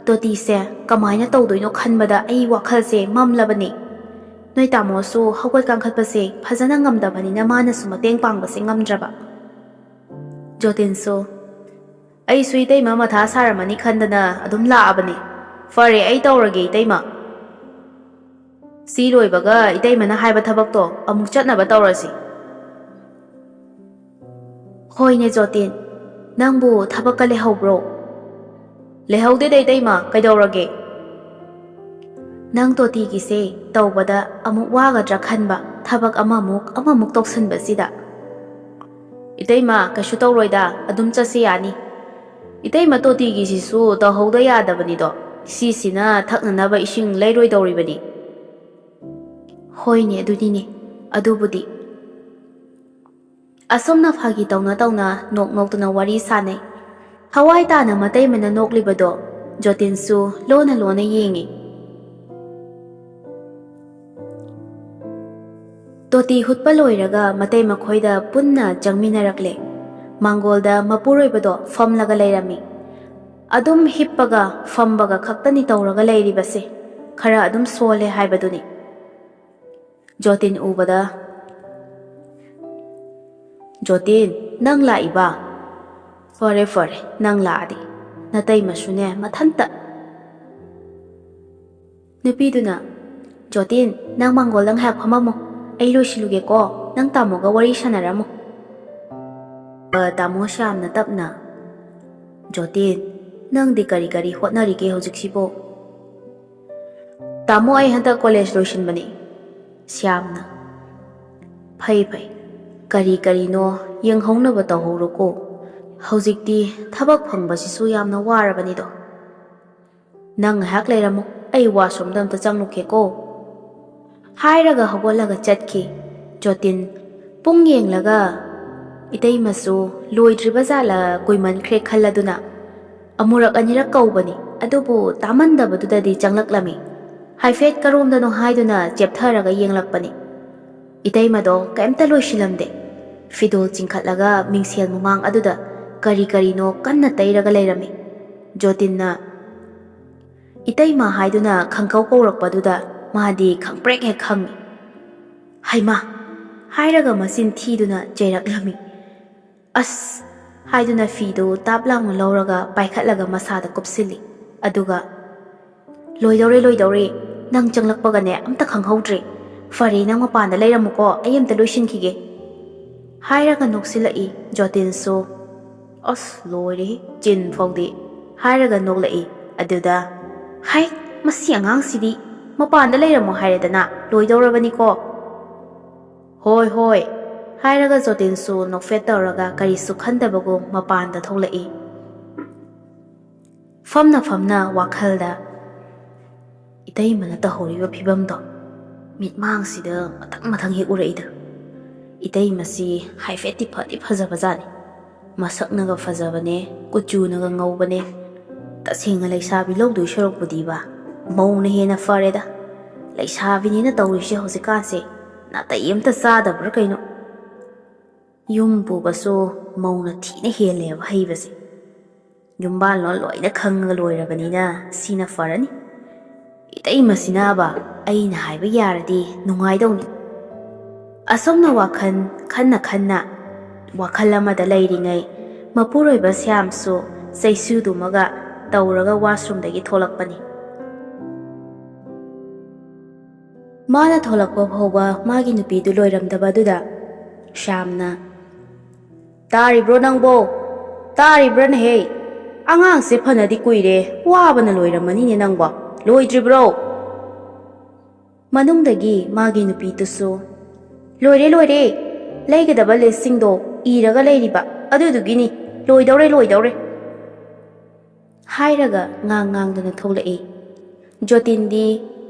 ꯇꯣꯇꯤꯁꯦ ꯀꯃꯥꯏꯅ ꯇꯧꯗꯣꯏꯅꯣ ꯈꯟꯕꯗ ꯑꯩ ꯋꯥꯈꯜꯁꯦ ꯃꯝꯂꯕꯅꯤ꯫ ꯅꯣꯏ ꯇꯥꯃꯣꯁꯨ ꯍꯧꯒꯠ ꯀꯥꯡꯈꯠꯄꯁꯦ ꯐꯖꯅ ꯉꯝꯗꯕꯅꯤꯅ ꯃꯥꯅꯁꯨ ꯃꯇꯦꯡ ꯄꯥꯡꯕꯁꯦ ꯉꯝꯗ꯭ꯔꯕ"꯫ ꯖꯣꯇꯤꯟꯁꯨ, "ꯑꯩꯁꯨ ꯏꯇꯩꯃ ꯃꯊꯥ ꯁꯥꯔꯝꯃꯅꯤ ꯈꯟꯗꯅ ꯑꯗꯨꯝ ꯂꯥꯛꯑꯕꯅꯤ꯫ ꯐꯔꯦ, ꯑꯩ ꯇꯧꯔꯒꯦ ꯏꯇꯩꯃ꯫ ꯁꯤ ꯂꯣꯏꯕꯒ ꯏꯇꯩꯃꯅ ꯍꯥꯏꯕ ꯊꯕꯛꯇꯣ ꯑꯃꯨꯛ ꯆꯠꯅꯕ ꯇꯧꯔꯁꯤ"꯫ "ꯍꯣꯏꯅꯦ ꯖꯣꯇꯤꯟ, ꯅꯪꯕꯨ ꯊꯕꯛꯀ ꯂꯩꯍꯧꯕ꯭ꯔꯣ?" "ꯂꯩꯍꯧꯗꯦꯗ ꯏꯇꯩꯃ, ꯀꯩꯗꯧꯔꯒꯦ?" "ꯅꯪ ꯇꯣꯇꯤꯒꯤꯁꯦ ꯇꯧꯕꯗ ꯑꯃꯨꯛ ꯋꯥꯒꯗ꯭ꯔꯥ ꯈꯟꯕ, ꯊꯕꯛ ꯑꯃꯃꯨꯛ ꯑꯃꯃꯨꯛ ꯇꯧꯁꯟꯕꯁꯤꯗ"꯫ "ꯏꯇꯩꯃ, ꯀꯩꯁꯨ ꯇꯧꯔꯣꯏꯗ, ꯑꯗꯨꯝ ꯆꯠꯁꯤ ꯌꯥꯅꯤ꯫ ꯏꯇꯩꯃ ꯇꯣꯇꯤꯒꯤꯁꯤꯁꯨ ꯇꯧꯍꯧꯗ ꯌꯥꯗꯕꯅꯤꯗꯣ, ꯁꯤꯁꯤꯅ ꯊꯛꯅꯅꯕ ꯏꯁꯤꯡ ꯂꯩꯔꯣꯏꯗꯧꯔꯤꯕꯅꯤ"꯫ "ꯍꯣꯏꯅꯦ, ꯑꯗꯨꯅꯤꯅꯦ, ꯑꯗꯨꯕꯨꯗꯤ"꯫ ꯑꯁꯨꯝꯅ ꯐꯥꯒꯤ ꯇꯧꯅ ꯇꯧꯅ ꯅꯣꯛ ꯅꯣꯛꯇꯨꯅ ꯋꯥꯔꯤ ꯁꯥꯅꯩ꯫ ꯊꯋꯥꯏ ꯇꯥꯅ ꯃꯇꯩꯃꯅ ꯅꯣꯛꯂꯤꯕꯗꯣ ꯖꯣꯇꯤꯟꯁꯨ ꯂꯣꯟꯅ ꯂꯣꯟꯅ ꯌꯦꯡꯉꯤ꯫ ꯇꯣꯇꯤ ꯍꯨꯠꯄ ꯂꯣꯏꯔꯒ ꯃꯇꯩ ꯃꯈꯣꯏꯗ ꯄꯨꯟꯅ ꯆꯪꯃꯤꯟꯅꯔꯛꯂꯦ꯫ ꯃꯥꯡꯒꯣꯜꯗ ꯃꯄꯨꯔꯣꯏꯕꯗꯣ ꯐꯝꯂꯒ ꯂꯩꯔꯝꯃꯤ꯫ ꯑꯗꯨꯝ ꯍꯤꯞꯄꯒ ꯐꯝꯕꯒ ꯈꯛꯇꯅꯤ ꯇꯧꯔꯒ ꯂꯩꯔꯤꯕꯁꯦ꯫ ꯈꯔ ꯑꯗꯨꯝ ꯁꯣꯜꯂꯦ ꯍꯥꯏꯕꯗꯨꯅꯤ꯫ ꯖꯣꯇꯤꯟ ꯎꯕꯗ, "ꯖꯣꯇꯤꯟ, ꯅꯪ ꯂꯥꯛꯏꯕ? ꯐꯔꯦ, ꯐꯔꯦ, ꯅꯪ ꯂꯥꯛꯑꯗꯤ꯫ ꯅꯇꯩꯃꯁꯨꯅꯦ ꯃꯊꯟꯇ"꯫ ꯅꯨꯄꯤꯗꯨꯅ, "ꯖꯣꯇꯤꯟ, ꯅꯪ ꯃꯥꯡꯒꯣꯜꯗ ꯉꯥꯏꯍꯥꯛ ꯐꯝꯃꯝꯃꯣ꯫ ꯑꯩ ꯂꯣꯏꯁꯤꯜꯂꯨꯒꯦꯀꯣ꯫ ꯅꯪ ꯇꯥꯃꯣꯒ ꯋꯥꯔꯤ ꯁꯥꯟꯅꯔꯝꯃꯣ"꯫ ꯑ, ꯇꯥꯃꯣ ꯁ꯭ꯌꯥꯝꯅ ꯇꯞꯅ, "ꯖꯣꯇꯤꯟ, ꯅꯪꯗꯤ ꯀꯔꯤ ꯀꯔꯤ ꯍꯣꯠꯅꯔꯤꯒꯦ ꯍꯧꯖꯤꯛꯁꯤꯕꯣ?" "ꯇꯥꯃꯣ, ꯑꯩ ꯍꯟꯗꯛ ꯀꯣꯂꯦꯖ ꯂꯣꯏꯁꯤꯟꯕꯅꯤ꯫" ꯁ꯭ꯌꯥꯝꯅ, "ꯐꯩ ꯐꯩ, ꯀꯔꯤ ꯀꯔꯤꯅꯣ ꯌꯦꯡꯍꯧꯅꯕ ꯇꯧꯍꯧꯔꯣꯀꯣ꯫ ꯍꯧꯖꯤꯛꯇꯤ ꯊꯕꯛ ꯐꯪꯕꯁꯤꯁꯨ ꯌꯥꯝꯅ ꯋꯥꯔꯕꯅꯤꯗꯣ꯫ ꯅꯪ ꯉꯥꯏꯍꯥꯛ ꯂꯩꯔꯝꯃꯨ, ꯑꯩ ꯋꯥꯁꯔꯨꯝꯗ ꯑꯝꯇ ꯆꯪꯂꯨꯒꯦꯀꯣ꯫" ꯍꯥꯏꯔꯒ ꯍꯧꯒꯠꯂꯒ ꯆꯠꯈꯤ꯫ ꯖꯣꯇꯤꯟ ꯄꯨꯡ ꯌꯦꯡꯂꯒ, "ꯏꯇꯩꯃꯁꯨ ꯂꯣꯏꯗ꯭ꯔꯤꯕ ꯖꯥꯠꯂ ꯀꯨꯏꯃꯟꯈ꯭ꯔꯦ" ꯈꯜꯂꯗꯨꯅ ꯑꯃꯨꯔꯛ ꯑꯅꯤꯔꯛ ꯀꯧꯕꯅꯤ, ꯑꯗꯨꯕꯨ ꯇꯥꯃꯟꯗꯕꯗꯨꯗꯗꯤ ꯆꯪꯂꯛꯂꯝꯃꯤ꯫ ꯍꯥꯏꯐꯦꯠ ꯀꯔꯣꯝꯗꯅꯣ ꯍꯥꯏꯗꯨꯅ ꯆꯦꯞꯊꯔꯒ ꯌꯦꯡꯂꯛꯄꯅꯤ꯫ ꯏꯇꯩꯃꯗꯣ ꯀꯩꯝꯇ ꯂꯣꯏꯁꯤꯜꯂꯝꯗꯦ꯫ ꯐꯤꯗꯣꯜ ꯆꯤꯡꯈꯠꯂꯒ ꯃꯤꯡꯁꯦꯜ ꯃꯃꯥꯡ ꯑꯗꯨꯗ ꯀꯔꯤ ꯀꯔꯤꯅꯣ ꯀꯟꯅ ꯇꯩꯔꯒ ꯂꯩꯔꯝꯃꯤ꯫ ꯖꯣꯇꯤꯟꯅ "ꯏꯇꯩꯃ" ꯍꯥꯏꯗꯨꯅ ꯈꯪꯀꯧ ꯀꯧꯔꯛꯄꯗꯨꯗ ꯃꯥꯗꯤ ꯈꯪꯄ꯭ꯔꯦꯛ ꯍꯦꯛ ꯈꯪꯉꯤ꯫ "ꯍꯩꯃꯥ!" ꯍꯥꯏꯔꯒ ꯃꯆꯤꯟ ꯊꯤꯗꯨꯅ ꯆꯩꯔꯛꯂꯝꯃꯤ꯫ "ꯑꯁ!" ꯍꯥꯏꯗꯨꯅ ꯐꯤꯗꯨ ꯇꯥꯞ ꯂꯥꯎꯅ ꯂꯧꯔꯒ ꯄꯥꯏꯈꯠꯂꯒ ꯃꯁꯥꯗ ꯀꯨꯞꯁꯤꯜꯂꯤ꯫ ꯑꯗꯨꯒ, "ꯂꯣꯏꯗꯧꯔꯦ, ꯂꯣꯏꯗꯧꯔꯦ꯫ ꯅꯪ ꯆꯪꯂꯛꯄꯒꯅꯦ ꯑꯝꯇ ꯈꯪꯍꯧꯗ꯭ꯔꯦ꯫ ꯐꯔꯦ, ꯅꯪ ꯃꯄꯥꯟꯗ ꯂꯩꯔꯝꯃꯨꯀꯣ, ꯑꯩ ꯑꯝꯇ ꯂꯣꯏꯁꯤꯟꯈꯤꯒꯦ꯫" ꯍꯥꯏꯔꯒ ꯅꯣꯛꯁꯤꯜꯂꯛꯏ꯫ ꯖꯣꯇꯤꯟꯁꯨ, "ꯑꯁ, ꯂꯣꯏꯔꯦꯍꯦ, ꯆꯤꯟ ꯐꯥꯎꯗꯤ" ꯍꯥꯏꯔꯒ ꯅꯣꯛꯂꯛꯏ꯫ ꯑꯗꯨꯗ, "ꯍꯥꯏ, ꯃꯁꯤ ꯑꯉꯥꯡꯁꯤꯗꯤ! ꯃꯄꯥꯟꯗ ꯂꯩꯔꯝꯃꯣ ꯍꯥꯏꯔꯦꯗꯅ, ꯂꯣꯏꯗꯧꯔꯕꯅꯤꯀꯣ꯫" "ꯍꯣꯏ, ꯍꯣꯏ" ꯍꯥꯏꯔꯒ ꯖꯣꯇꯤꯟꯁꯨ ꯅꯣꯛꯐꯦꯠ ꯇꯧꯔꯒ ꯀꯔꯤꯁꯨ ꯈꯟꯗꯕꯒꯨꯝ ꯃꯄꯥꯟꯗ ꯊꯣꯛꯂꯛꯏ꯫ ꯐꯝꯅ ꯐꯝꯅ ꯋꯥꯈꯜꯗ ꯏꯇꯩꯃꯅ ꯇꯧꯍꯧꯔꯤꯕ ꯐꯤꯕꯝꯗꯣ ꯃꯤꯠꯃꯥꯡꯁꯤꯗ ꯃꯊꯪ ꯃꯊꯪ ꯍꯦꯛ ꯎꯔꯛꯏꯗ꯫ ꯏꯇꯩꯃꯁꯤ ꯍꯥꯏꯐꯦꯠꯇꯤ ꯐꯗꯤ ꯐꯖꯕꯖꯥꯠꯅꯤ꯫ ꯃꯁꯛꯅꯒ ꯐꯖꯕꯅꯦ, ꯀꯨꯆꯨꯅꯒ ꯉꯧꯕꯅꯦ꯫ ꯇꯁꯦꯡꯅ ꯂꯩꯁꯥꯕꯤ ꯂꯧꯗꯣꯏ ꯁꯔꯨꯛꯄꯨꯗꯤꯕ ꯃꯧꯅ ꯍꯦꯟꯅ ꯐꯔꯦꯗ꯫ ꯂꯩꯁꯥꯕꯤꯅꯤꯅ ꯇꯧꯔꯤꯁꯦ ꯍꯧꯖꯤꯛꯀꯥꯟꯁꯦ ꯅꯥꯇꯩ ꯑꯝꯇ ꯆꯥꯗꯕ꯭ꯔꯥ ꯀꯩꯅꯣ꯫ ꯌꯨꯝ ꯄꯨꯕꯁꯨ ꯃꯧꯅ ꯊꯤꯅ ꯍꯦꯜꯂꯦꯕ ꯍꯩꯕꯁꯦ꯫ ꯌꯨꯝꯕꯥꯜꯂꯣꯟ ꯂꯣꯏꯅ ꯈꯪꯉꯒ ꯂꯣꯏꯔꯕꯅꯤꯅ ꯁꯤꯅ ꯐꯔꯅꯤ꯫ ꯏꯇꯩꯃꯁꯤꯅꯕ ꯑꯩꯅ ꯍꯥꯏꯕ ꯌꯥꯔꯗꯤ ꯅꯨꯡꯉꯥꯏꯗꯧꯅꯤ꯫ ꯑꯁꯨꯝꯅ ꯋꯥꯈꯜ ꯈꯟꯅ ꯈꯟꯅ ꯋꯥꯈꯜ ꯑꯃꯗ ꯂꯩꯔꯤꯉꯩ, ꯃꯄꯨꯔꯣꯏꯕ ꯁ꯭ꯌꯥꯝꯁꯨ ꯆꯩꯁꯨꯗꯨꯃꯒ ꯇꯧꯔꯒ ꯋꯥꯁꯔꯨꯝꯗꯒꯤ ꯊꯣꯛꯂꯛꯄꯅꯤ꯫ ꯃꯥꯅ ꯊꯣꯛꯂꯛꯄ ꯐꯥꯎꯕ ꯃꯥꯒꯤ ꯅꯨꯄꯤꯗꯨ ꯂꯣꯏꯔꯝꯗꯕ ꯑꯗꯨꯗ ꯁ꯭ꯌꯥꯝꯅ, ꯇꯥꯔꯤꯕ꯭ꯔꯣ ꯅꯪꯕꯣ? ꯇꯥꯔꯤꯕ꯭ꯔꯥꯅꯦꯍꯦ? ꯑꯉꯥꯡꯁꯦ ꯐꯅꯗꯤ ꯀꯨꯏꯔꯦ, ꯋꯥꯕꯅ ꯂꯣꯏꯔꯝꯃꯅꯤꯅꯦ ꯅꯪꯕꯣ꯫ ꯂꯣꯏꯗ꯭ꯔꯤꯕ꯭ꯔꯣ? ꯃꯅꯨꯡꯗꯒꯤ ꯃꯥꯒꯤ ꯅꯨꯄꯤꯗꯨꯁꯨ, "ꯂꯣꯏꯔꯦ, ꯂꯣꯏꯔꯦ, ꯂꯩꯒꯗꯕ ꯂꯤꯁꯁꯤꯡꯗꯣ ꯏꯔꯒ ꯂꯩꯔꯤꯕ, ꯑꯗꯨꯗꯨꯒꯤꯅꯤ, ꯂꯣꯏꯗꯧꯔꯦ, ꯂꯣꯏꯗꯧꯔꯦ" ꯍꯥꯏꯔꯒ ꯉꯥꯡ ꯉꯥꯡꯗꯨꯅ ꯊꯣꯛꯂꯛꯏ꯫ ꯖꯣꯇꯤꯟꯗꯤ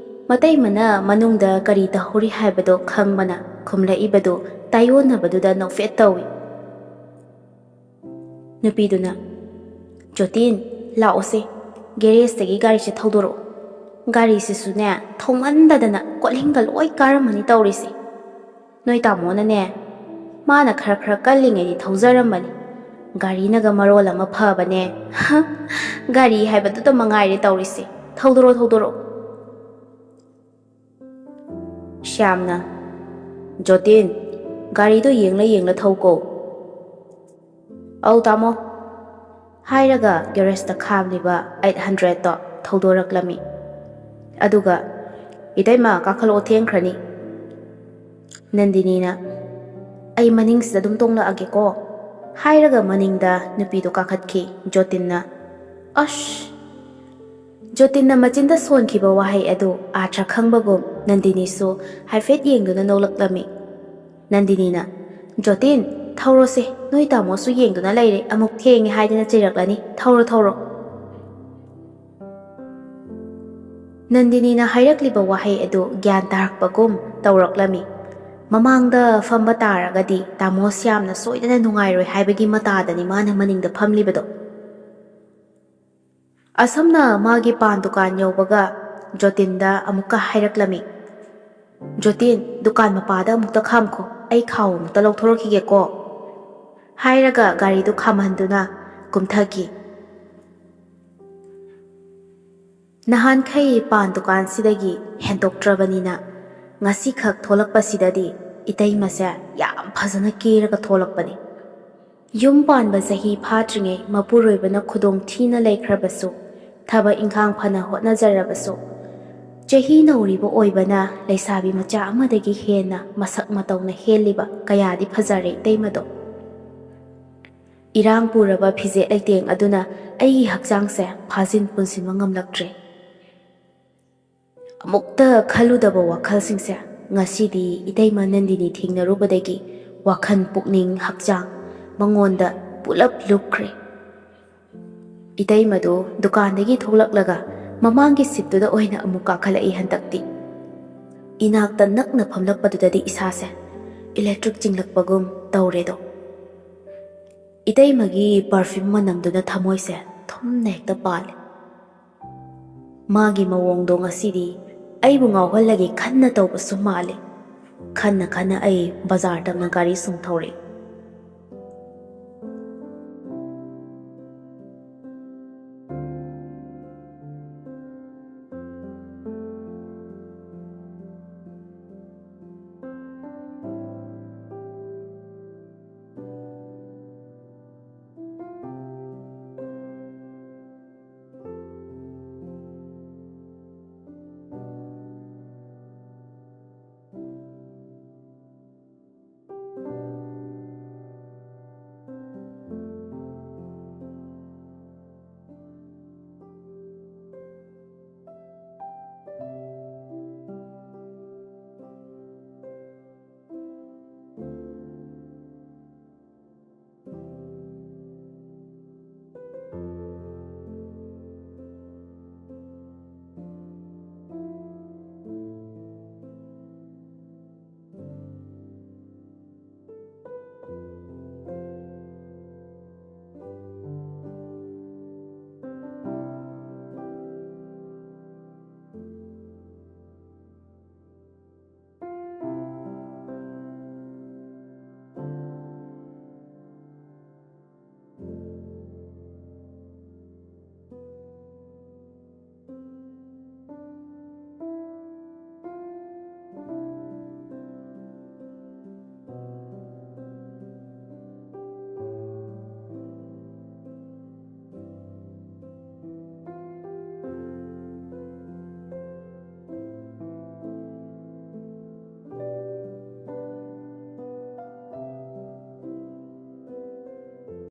ꯃꯇꯩꯃꯅ ꯃꯅꯨꯡꯗ ꯀꯔꯤ ꯇꯧꯍꯧꯔꯤ ꯍꯥꯏꯕꯗꯣ ꯈꯪꯕꯅ ꯈꯨꯝꯂꯛꯏꯕꯗꯨ ꯇꯥꯏꯑꯣꯟꯅꯕꯗꯨꯗ ꯅꯣꯛꯐꯦꯠ ꯇꯧꯏ꯫ ꯅꯨꯄꯤꯗꯨꯅ, "ꯖꯣꯇꯤꯟ, ꯂꯥꯛꯑꯣꯁꯦ, ꯒꯦꯔꯦꯖꯇꯒꯤ ꯒꯥꯔꯤꯁꯦ ꯊꯧꯗꯣꯔꯛꯑꯣ꯫ ꯒꯥꯔꯤꯁꯤꯁꯨꯅꯦ, ꯊꯧꯃꯟꯗꯗꯅ ꯀꯣꯜꯍꯤꯡꯒ ꯂꯣꯏ ꯀꯥꯔꯝꯃꯅꯤ ꯇꯧꯔꯤꯁꯦ꯫ ꯅꯣꯏ ꯇꯥꯃꯣꯅꯅꯦ, ꯃꯥꯅ ꯈꯔ ꯈꯔ ꯀꯜꯂꯤꯉꯩꯗꯤ ꯊꯧꯖꯔꯝꯕꯅꯤ꯫ ꯒꯥꯔꯤꯅꯒ ꯃꯔꯣꯜ ꯑꯃ ꯐꯕꯅꯦ꯫ ꯒꯥꯔꯤ ꯍꯥꯏꯕꯗꯨꯗ ꯃꯉꯥꯏꯔꯦ ꯇꯧꯔꯤꯁꯦ꯫ ꯊꯧꯗꯣꯔꯛꯑꯣ, ꯊꯧꯗꯣꯔꯛꯑꯣ"꯫ ꯁ꯭ꯌꯥꯝꯅ, "ꯖꯣꯇꯤꯟ, ꯒꯥꯔꯤꯗꯣ ꯌꯦꯡꯂ ꯌꯦꯡꯂ ꯊꯧꯀꯣ"꯫ "ꯑꯧ ꯇꯥꯃꯣ" ꯍꯥꯏꯔꯒ ꯒꯦꯔꯦꯖꯇ ꯈꯥꯝꯂꯤꯕ ꯑꯩꯠ ꯍꯟꯗ꯭ꯔꯦꯗꯇꯣ ꯊꯧꯗꯣꯔꯛꯂꯝꯃꯤ꯫ ꯑꯗꯨꯒ, "ꯏꯇꯩꯃ, ꯀꯥꯈꯠꯂꯛꯑꯣ, ꯊꯦꯡꯈ꯭ꯔꯅꯤ"꯫ ꯅꯟꯗꯤꯅꯤꯅ, "ꯑꯩ ꯃꯅꯤꯡꯁꯤꯗ ꯑꯗꯨꯝ ꯇꯣꯡꯂꯛꯑꯒꯦꯀꯣ" ꯍꯥꯏꯔꯒ ꯃꯅꯤꯡꯗ ꯅꯨꯄꯤꯗꯣ ꯀꯥꯈꯠꯈꯤ꯫ ꯖꯣꯇꯤꯟꯅ, ꯑꯁ! ꯖꯣꯇꯤꯟꯅ ꯃꯆꯤꯟꯗ ꯁꯣꯟꯈꯤꯕ ꯋꯥꯍꯩ ꯑꯗꯨ ꯑꯥꯔꯊ ꯈꯪꯕꯒꯨꯝ ꯅꯟꯗꯤꯅꯤꯁꯨ ꯍꯥꯏꯐꯦꯠ ꯌꯦꯡꯗꯨꯅ ꯅꯣꯛꯂꯛꯂꯝꯃꯤ꯫ ꯅꯟꯗꯤꯅꯤꯅ, "ꯖꯣꯇꯤꯟ, ꯊꯧꯔꯣꯁꯦ, ꯅꯣꯏ ꯇꯥꯃꯣꯁꯨ ꯌꯦꯡꯗꯨꯅ ꯂꯩꯔꯦ, ꯑꯃꯨꯛ ꯊꯦꯡꯉꯦ ꯍꯥꯏꯗꯅ ꯆꯩꯔꯛꯂꯅꯤ, ꯊꯧꯔꯣ, ꯊꯧꯔꯣ"꯫ ꯅꯟꯗꯤꯅꯤꯅ ꯍꯥꯏꯔꯛꯂꯤꯕ ꯋꯥꯍꯩ ꯑꯗꯨ ꯒ꯭ꯌꯥꯟ ꯇꯥꯔꯛꯄꯒꯨꯝ ꯇꯧꯔꯛꯂꯝꯃꯤ꯫ ꯃꯃꯥꯡꯗ ꯐꯝꯕ ꯇꯥꯔꯒꯗꯤ ꯇꯥꯃꯣ ꯁ꯭ꯌꯥꯝꯅ ꯁꯣꯏꯗꯅ ꯅꯨꯡꯉꯥꯏꯔꯣꯏ ꯍꯥꯏꯕꯒꯤ ꯃꯇꯥꯗꯅꯤ ꯃꯥꯅ ꯃꯅꯤꯡꯗ ꯐꯝꯂꯤꯕꯗꯣ꯫ ꯑꯁꯝꯅ ꯃꯥꯒꯤ ꯄꯥꯟ ꯗꯨꯀꯥꯟ ꯌꯧꯕꯒ ꯖꯣꯇꯤꯟꯗ ꯑꯃꯨꯛꯀ ꯍꯥꯏꯔꯛꯂꯝꯃꯤ, "ꯖꯣꯇꯤꯟ, ꯗꯨꯀꯥꯟ ꯃꯄꯥꯗ ꯑꯃꯨꯛꯇ ꯈꯥꯝꯈꯣ, ꯑꯩ ꯈꯥꯎ ꯑꯃꯨꯛꯇ ꯂꯧꯊꯣꯔꯛꯈꯤꯒꯦꯀꯣ" ꯍꯥꯏꯔꯒ ꯒꯥꯔꯤꯗꯨ ꯈꯥꯝꯍꯟꯗꯨꯅ ꯀꯨꯝꯊꯈꯤ꯫ ꯅꯍꯥꯟꯈꯩ ꯄꯥꯟ ꯗꯨꯀꯥꯟꯁꯤꯗꯒꯤ ꯍꯦꯟꯗꯣꯛꯇ꯭ꯔꯕꯅꯤꯅ ꯉꯁꯤꯈꯛ ꯊꯣꯛꯂꯛꯄꯁꯤꯗꯗꯤ ꯏꯇꯩꯃꯁꯦ ꯌꯥꯝ ꯐꯖꯅ ꯀꯦꯔꯒ ꯊꯣꯛꯂꯛꯄꯅꯤ꯫ ꯌꯨꯝ ꯄꯥꯟꯕ ꯆꯍꯤ ꯐꯥꯗ꯭ꯔꯤꯉꯩ ꯃꯄꯨꯔꯣꯏꯕꯅ ꯈꯨꯗꯣꯡ ꯊꯤꯅ ꯂꯩꯈ꯭ꯔꯕꯁꯨ, ꯊꯕꯛ ꯏꯪꯈꯥꯡ ꯐꯅ ꯍꯣꯠꯅꯖꯔꯕꯁꯨ, ꯆꯍꯤ ꯅꯧꯔꯤꯕ ꯑꯣꯏꯕꯅ ꯂꯩꯁꯥꯕꯤ ꯃꯆꯥ ꯑꯃꯗꯒꯤ ꯍꯦꯟꯅ ꯃꯁꯛ ꯃꯇꯧꯅ ꯍꯦꯜꯂꯤꯕ ꯀꯌꯥꯗꯤ ꯐꯖꯔꯦ ꯏꯇꯩꯃꯗꯣ꯫ ꯏꯔꯥꯡ ꯄꯨꯔꯕ ꯐꯤꯖꯦꯠ ꯂꯩꯇꯦꯡ ꯑꯗꯨꯅ ꯑꯩꯒꯤ ꯍꯛꯆꯥꯡꯁꯦ ꯐꯥꯖꯤꯟ ꯄꯨꯟꯁꯤꯟꯕ ꯉꯝꯂꯛꯇ꯭ꯔꯦ꯫ ꯑꯃꯨꯛꯇ ꯈꯜꯂꯨꯗꯕ ꯋꯥꯈꯜꯁꯤꯡꯁꯦ ꯉꯁꯤꯗꯤ ꯏꯇꯩꯃ ꯅꯟꯗꯤꯅꯤ ꯊꯦꯡꯅꯔꯨꯕꯗꯒꯤ ꯋꯥꯈꯜ, ꯄꯨꯛꯅꯤꯡ, ꯍꯛꯆꯥꯡ ꯃꯉꯣꯟꯗ ꯄꯨꯂꯞ ꯂꯨꯞꯈ꯭ꯔꯦ꯫ ꯏꯇꯩꯃꯗꯨ ꯗꯨꯀꯥꯟꯗꯒꯤ ꯊꯣꯛꯂꯛꯂꯒ ꯃꯃꯥꯡꯒꯤ ꯁꯤꯠꯇꯨꯗ ꯑꯣꯏꯅ ꯑꯃꯨꯛ ꯀꯥꯈꯠꯂꯛꯏ ꯍꯟꯗꯛꯇꯤ꯫ ꯏꯅꯥꯛꯇ ꯅꯛꯅ ꯐꯝꯂꯛꯄꯗꯨꯗꯗꯤ ꯏꯁꯥꯁꯦ ꯏꯂꯦꯛꯇ꯭ꯔꯤꯛ ꯆꯤꯡꯂꯛꯄꯒꯨꯝ ꯇꯧꯔꯦꯗꯣ꯫ ꯏꯇꯩꯃꯒꯤ perfume ꯃꯅꯝꯗꯨꯅ ꯊꯃꯣꯏꯁꯦ ꯊꯨꯝꯅ ꯍꯦꯛꯇ ꯄꯥꯜꯂꯦ꯫ ꯃꯥꯒꯤ ꯃꯑꯣꯡꯗꯣ ꯉꯁꯤꯗꯤ ꯑꯩꯕꯨ ꯉꯥꯎꯍꯜꯂꯒꯦ ꯈꯟꯅ ꯇꯧꯕꯁꯨ ꯃꯥꯜꯂꯦ꯫ ꯈꯟꯅ ꯈꯟꯅ ꯑꯩ ꯕꯖꯥꯔ ꯇꯝꯅ ꯒꯥꯔꯤ ꯁꯨꯝ ꯊꯧꯔꯛꯏ꯫